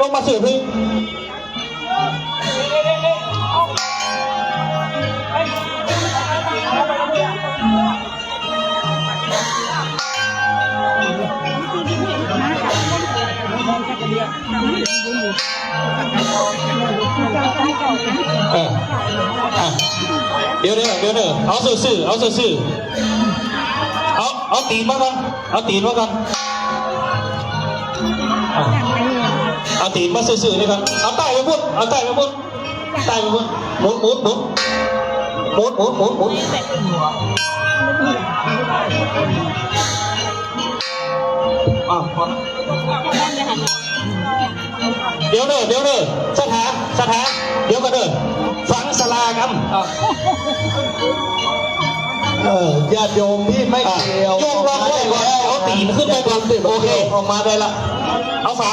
ລົງມາຊື່ພື້ນ. ເອີ ອ່ະ ດຽວເດີ ດຽວເດີ ເອົາຊື່ໆ ເອົາຊື່ໆ ເອົາ ເອົາຕີນມາກ່ອນ ເອົາຕີນມາກ່ອນ ອ່ະ ເອົາຕີນມາຊື່ໆນີ້ກ່ອນ ເອົາໃຕ້ໄປພຸ້ນ ເອົາໃຕ້ໄປພຸ້ນ ໃຕ້ໄປພຸ້ນ ໝູນ ໝູນ ໝູນ ໝູນ ໝູນ ໝູນ ໝູນ ອ່ະ ດຽວເດີ ດຽວເດີ ສະຖາ ສະຖາ ດຽວກ່ອນເດີ ຟັງສາລາກຳ ເອີ ຍາດໂຍມທີ່ໄມ່ກ່ຽວ ຍົກລັອກໄວ້ກ່ອນ ເອົາຕີນຂຶ້ນໄປກ່ອນ ໂອເຄ ອອກມາໄດ້ລະ ເອົາຝາ